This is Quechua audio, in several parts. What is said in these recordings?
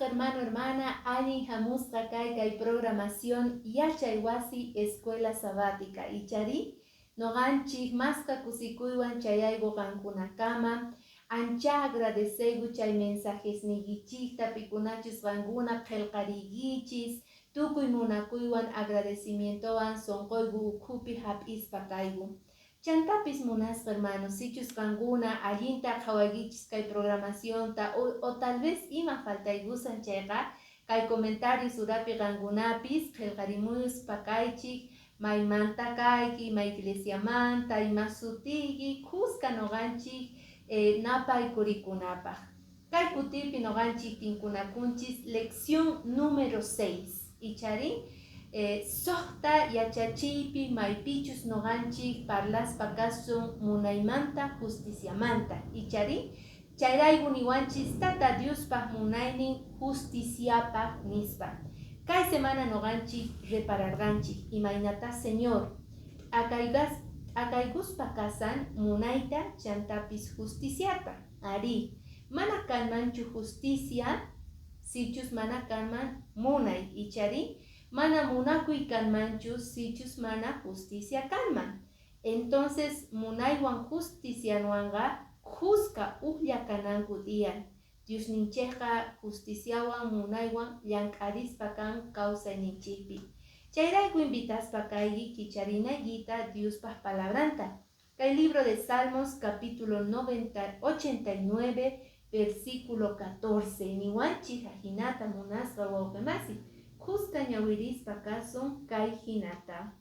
Munasqa hermano, hermana, allin hamusqa kay kay programación Yachay Wasi Escuela Sabática. Ichari, noqanchik masqa kusikuywan chayayku qankunakama. Ancha agradeceyku chay mensajesniykichikta, pikunachus qankuna qillqariykichis, tukuy munakuywan agradecimientowan sunquyku ukhupi hap'ispa kayku. Chantapis, munasqa hermano, sichus qankuna allinta qhawaykichis kay programacionta o tal vez ima faltaykusan chayqa, kay comentarios urapi qankunapis qillqarimuspa kaychik, maymanta kayki, may iglesiamanta, ima sutiyki, kuska noqanchik napaykurikunapaq. Kay kutipi noqanchik tinkunakunchis lección número 6. Ichari, suqta yachachiypi maypichus noqanchik parlaspa kasun munaymanta, justiciamanta. Ichari, chayrayku niwanchis Tata Diospaq munaynin justiciapaq nispa. Kay semana noqanchik repararqanchik imaynata Señor t'akaykuspa kasan munayta chantapis justiciata. Ari, mana kanmanchu justicia sichus mana kanman munay. Ichari, mana munakuy kanmanchu sichus mana justicia kanman. Entonces munaywan justicianwanqa kuska ujlla kananku tiyan. Diosninchikqa justiciawan munaywan llank'arispa kan kawsayninchikpi. Chayrayku invitaspa kayki kicharinaykita Diospaq palabranta. Kay libro de Salmos, capítulo 90, 89, versículo 14. Niwanchik ajinata, munasqa wawqimasi. Kuska ñawirispa kasun kay hinata.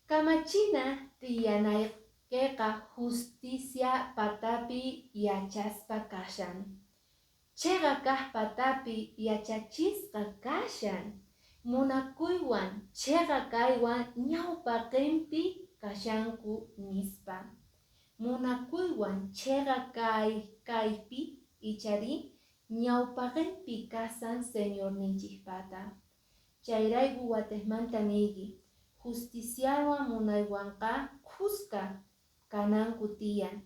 Kamachina tiyanaykiqa justicia patapi yachaspa kashan. Chiqa kaq patapi yachachisqa kashan. Munakuywan chiqa kaywan ñawpaqinpi kashanku nispa. Munakuywan chiqa kay kaypi ichari ñawpaqinpi kasan Señorninchikpata. Chayrayku watiqmanta niyki, justiciawan munaywanqa kuska kananku tiyan.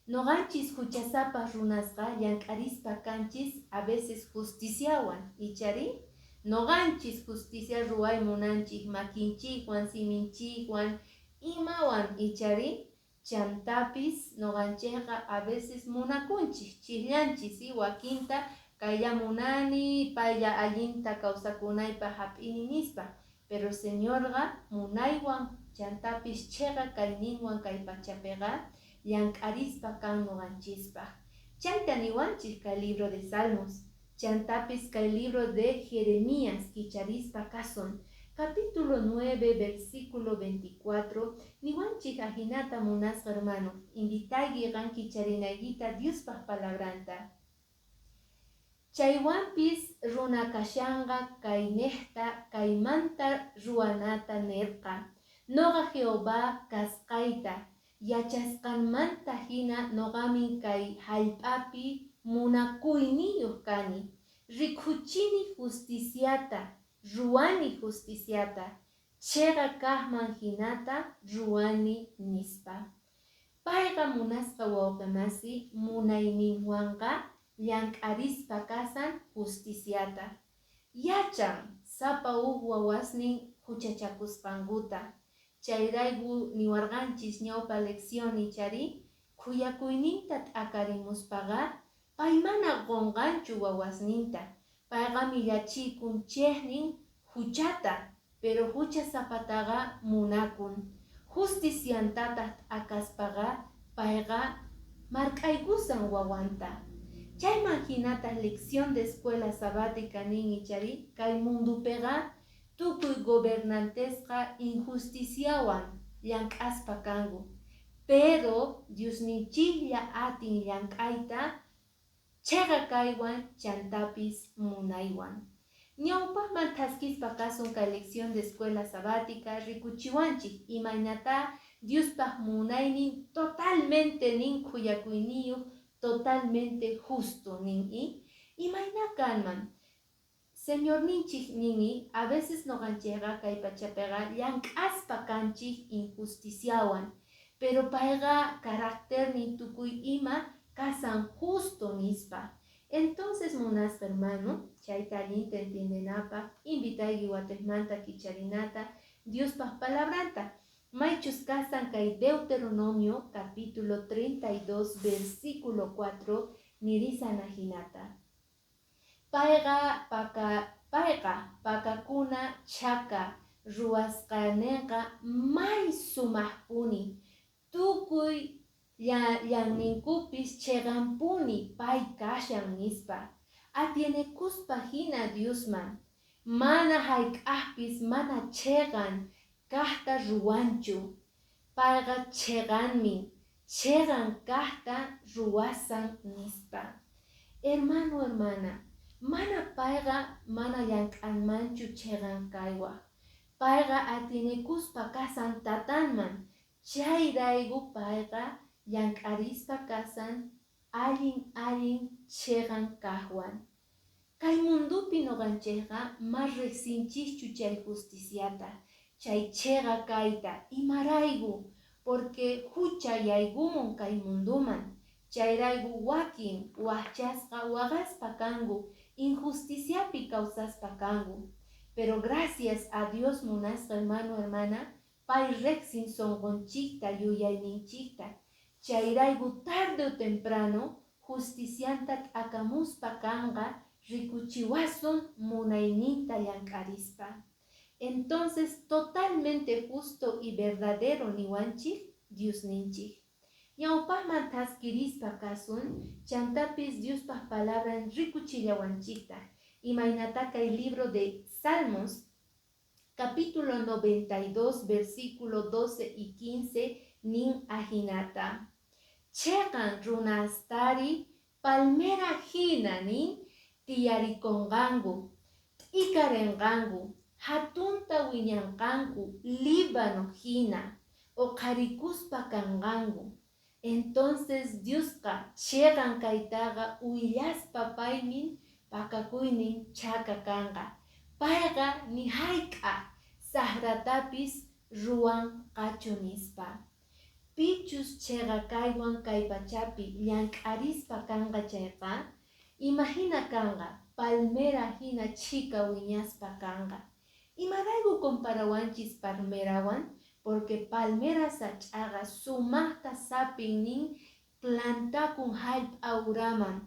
Noqanchis huchasapa runasqa llank'arispa kanchis a veces justiciawan, ichari? Noqanchis justicia ruway munanchik makinchikwan, siminchikwan, imawan, ichari? Chantapis noqanchikqa a veces munakunchik, chiqllanchis wakinta kaylla munani, paylla allinta kawsakunaypaq hap'ini nispa. Pero Señorqa munaywan chantapis chiqa kayninwan kay pachapiqa llank'arispa kan noqanchispaq. Chayta niwanchik kay libro de Salmos. Chantapis kay libro de Jeremías kicharispa kasun. Capítulo 9, versículo 24. Niwanchik ajinata, munasqa hermano. Invitayki qan kicharinaykita Diospaq palabranta. Chaywanpis runa kashanqa kaynejta kaymanta ruwanata nerqa. Noqa Jehová kasqayta yachasqanmanta hina noqamin kay hallp'api munakuyniyuq kani. Rikuchini justiciata, ruwani justiciata, chiqa kaqman hinata ruwani nispa. Payqa, munasqa wawqimasi, munayninwanqa llank'arispa kasan justiciata. Yachan sapa huk wawasnin huchachakusqankuta. Chayrayku niwarqanchis ñawpa lección, ichari, khuyakuyninta t'akarimuspaqa pay mana qunqanchu wawasninta. Payqa millachikun, chiqnin huchata, pero huchasapataqa munakun. Justiciantataq t'akaspaqa payqa mark'aykusan wawanta. Chayman hinataq lección de escuela sabática nin, ichari, kay mundupiqa tukuy gobernantesqa injusticiawan llank'aspa kanku. Pero Diosninchiklla atin llank'ayta chiqa kaywan chantapis munaywan. Ñawpaqman thaskispa kasun kay lección de escuela sabática rikuchiwanchik imaynata Diospaq munaynin totalmente nin khuyakuyniyuq, totalmente justo nin i. Imayna kanman? Señorninchik nini, a veces noqanchikqa kay pachapiqa llank'aspa kanchik injusticiawan, pero payqa carácternin tukuy ima kasan justo nispa. Entonces, munasqa hermano, chayta allinta entiendenapaq, invitayki watejmanta kicharinata Diospaq palabranta. Maychus kasan kay Deuteronomio capítulo 32 versículo 4 nirisan ajinata. Payqa pakakuna chhaka ruwasqanenqa may sumaqpuni, tukuy ñanninkupis cheqanpuni pay kashan nispa. Atienekuspa hina Diosman, mana hayk'aqpis mana cheqan kaqta ruwanchu. Payqa cheqanmi, cheqan kaqta ruwasan nispa. Hermano, hermana, mana payqa mana llank'anmanchu cheqan kaywan. Payqa atienekuspa kasan tatanman, chayrayku payqa llank'arispa kasan allin allin cheqan kaqwan. Kay mundupi noqanchikqa ma riqsinchikchu chay justiciata, chay cheqa kayta. Imarayku? Porque hucha yaykumun kay munduman. Chayrayku wakin waqchasqa waqaspa kanku, injusticiapi kawsaspa kanku. Pero gracias a Dios, munasqa hermano, hermana, pay riqsin sunqunchikta, yuyayninchikta. Chayrayku tarde o temprano justicianta t'akamuspa kanqa, rikuchiwasun munayninta llank'arispa. Entonces, totalmente justo y verdadero niwanchik Diosninchik. Ñawpaqman thaskirispa kasun, chantapis Diospaq palabran rikuchillawanchiktaq. Imaynata kay libro de Salmos, capítulo 92, versículo 12 y 15, nin ajinata. Cheqan runastari palmera hina nin tiyarikonqanku, t'ikarenqanku, hatunta wiñanqanku, Líbano hina, uqharikuspa kanqanku. Entonces Diosqa cheqan kaytaqa willaspa paymin pakakuynin chhaka kanqa. Payqa ni hayk'aq saqratapis ruwanqachu nispa. Pichus cheqa kaywan kay pachapi llank'arispa kanqa chayqa, imahina kanqa, palmera hina chhika wiñaspa kanqa. Imarayku comparawanchis palmerawan? Porque palmera sach'aqa sumaqta sapin nin plantakun hallp'a uraman.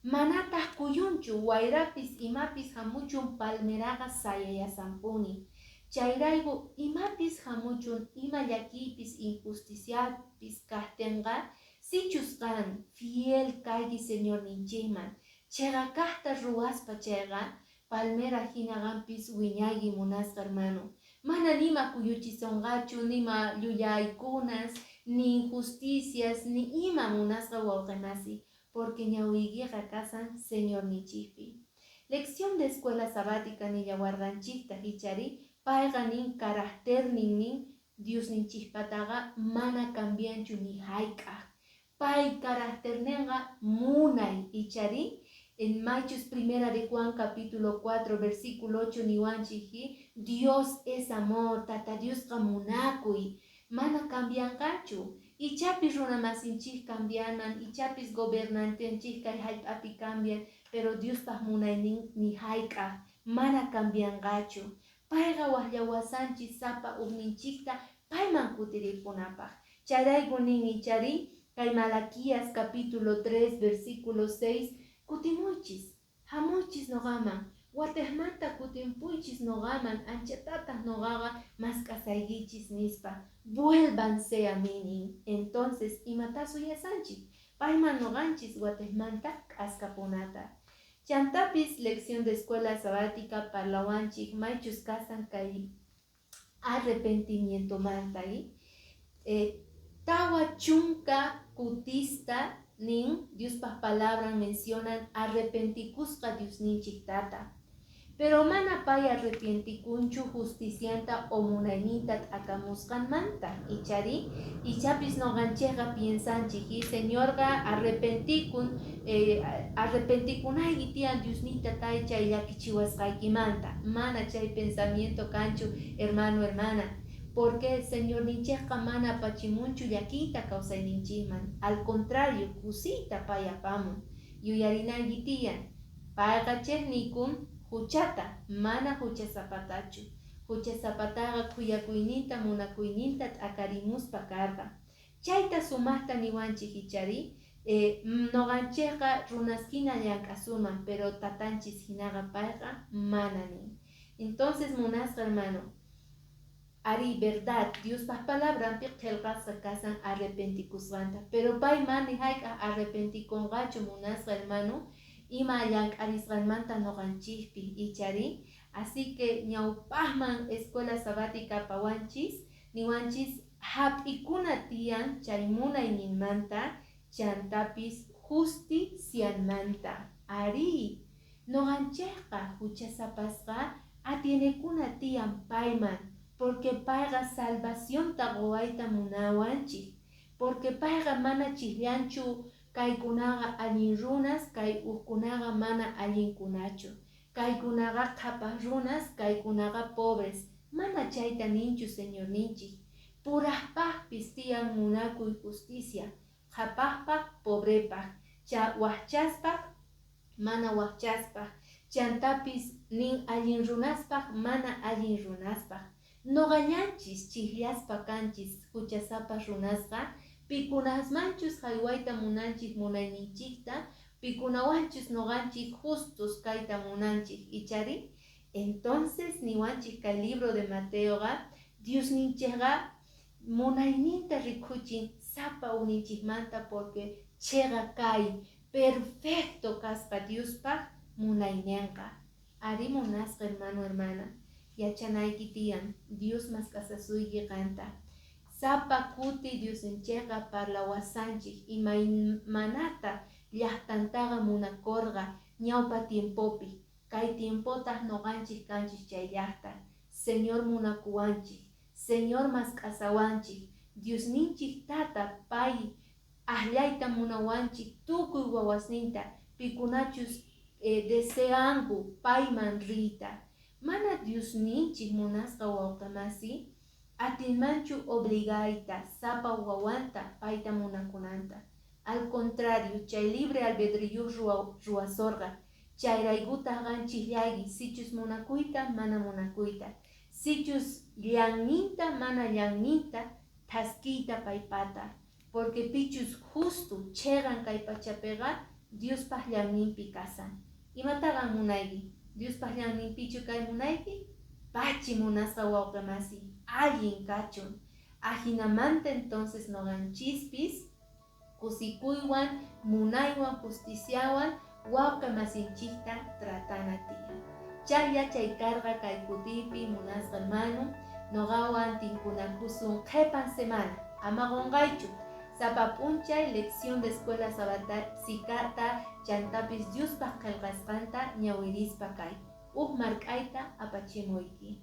Manataq kuyunchu, wayrapis imapis hamuchun palmeraqa sayayasanpuni. Chayrayku imapis hamuchun, ima llakiypis injusticiapis kaqtinqa, sichus qan fiel kayki Señorninchikman, cheqa kaqta ruwaspa chayqa, palmera hina qampis wiñayki, munasqa hermano. Mana nima kuyuchisonqachu, nima llullaykunas, ni injusticias, ni ima, munasqa wawqimasi, porque ñawiykiqa kasan Señorninchikpi. Lección de escuela sabática nillawarqanchikta ichari, payqa nin carácternin nin Diosninchikpataqa mana cambianchu ni hayk'aq. Pay carácterninqa munay ichari, en maychus Primera de Juan capítulo 4 versículo 8 niwanchik, Dios es amor, Tata Diosqa munakuy, mana cambianqachu. Ichapis runamasinchik cambianman, ichapis gobernantenchik kay hallp'api cambian, pero Diospaq munaynin ni hayk'aq mana cambianqachu. Payqa waqllawasanchik sapa ukninchikta payman kutiripunapaq. Chayrayku nin ichari kay Malaquías capítulo 3 versículo 6, kutimuychis, hamuychis noqaman, watejmanta kutimpuychis noqaman, anchatataq noqaqa mask'asaykichis nispa. Vuélvanse a mí nin. Entonces, imata suyasanchik? Payman noqanchis watejmanta k'askapunata. Chantapis lección de escuela sabática parlawanchik maychus kasan kay arrepentimiento manta. 40 kutista nin Diospaq palabra mencionan arrepentikusqa Diosninchik tata. Pero mana pay arrepentikunchu justicianta o munayninta t'akamusqanmanta. Ichari, ichapis noqanchikqa piensanchik, Señorqa arrepentikun, arrepentikunayki tiyan Diosninta tay chay llakichiwasqaykimanta. Mana chay pensamiento kanchu, hermano, hermana. Porque Señorninchikqa mana apachimunchu llakiyta kawsayninchikman. Al contrario, kusiyta pay apamun. Yuyarinayki tiyan, payqa chiqnikun huchata, mana huchasapatachu. Huchasapataqa khuyakuyninta, munakuyninta t'akarimuspa karqa. Chayta sumaqta niwanchik, ichari? Noqanchikqa runas hina llank'asuman, pero tatanchis hinaqa payqa mana nin. Entonces, munasqa hermano, ari, verdad, Diospaj palabranpi qillqasqa kasan arrepentikusqanta, pero pay mana hayk'aq arrepentikunqachu, munasqa hermano, ima llank'arisqanmanta noqanchikpi, ichari? Así que ñawpaqman escuela sabática pawanchis, niwanchis hap'ikuna tiyan chay munayninmanta, chantapis justicianmanta. Ari, noqanchikqa huchasapasqa atienekuna tiyan payman, porque payqa salvacionta quwayta munawanchik, porque payqa mana chiqllanchu kaykunaqa allin runas, kay hukkunaqa mana allinkunachu, kaykunaqa qhapaq runas, kaykunaqa pobres. Mana chayta ninchu Señorninchik. Puraqpaqpis tiyan munakuy, justicia, qhapaqpaq, pobrepaq, waqchaspaq, mana waqchaspaq, chantapis nin allin runaspaq, mana allin runaspaq. Noqallanchis chiqllaspa kanchis huchasapa runasqa, pikunasmanchus haywayta munanchik munayninchikta, pikunawanchus noqanchik justos kayta munanchik, ichari? Entonces niwanchik kay libro de Mateoqa, Diosninchikqa munayninta rikuchin sapa uninchikmanta, porque chiqa kay perfecto kaspa Diospaq munayninqa. Ari, munasqa hermano, hermana, yachanayki tiyan Dios mask'asasuyki qanta. Sapa kuti Diosninchikqa parlawasanchik imaymanata llaqtantaqa munakurqa ñawpa tiempopi. Kay tiempotaq noqanchik kanchik chay llaqta. Señor munakuwanchik, Señor mask'asawanchik, Diosninchik tata pay akllayta munawanchik tukuy wawasninta, pikunachus deseanku payman riyta. Mana Diosninchik, munasqa wawqimasi, atinmanchu obligayta sapa wawanta payta munakunanta. Al contrario, chay libre albedrío ruwasorqa. Chayraykutaq qan chiqllayki sichus munakuyta, mana munakuyta, sichus llanninta, mana llanninta thaskiyta paypata, porque pichus justo chiqan kay pachapiqa Diospaq llanninpi kasan. Imataqa munayki? Diospaq llanninpichu kay munayki? Pachi, munasqa wawqimasi, allin kachun. Ajinamanta entonces noqanchispis kusikuywan, munaywan, justiciawan wawqimasinchikta tratana tiyan. Chay yachay karqa kay kutipi, munasqa hermano. Noqawan tinkunakusun qhipan semana. Ama qunqaychu, sapa p'unchay lección de escuela sabáticata, chantapis Diospaq qillqasqanta ñawirispa kay. Huk mark'ayta apachimuyki.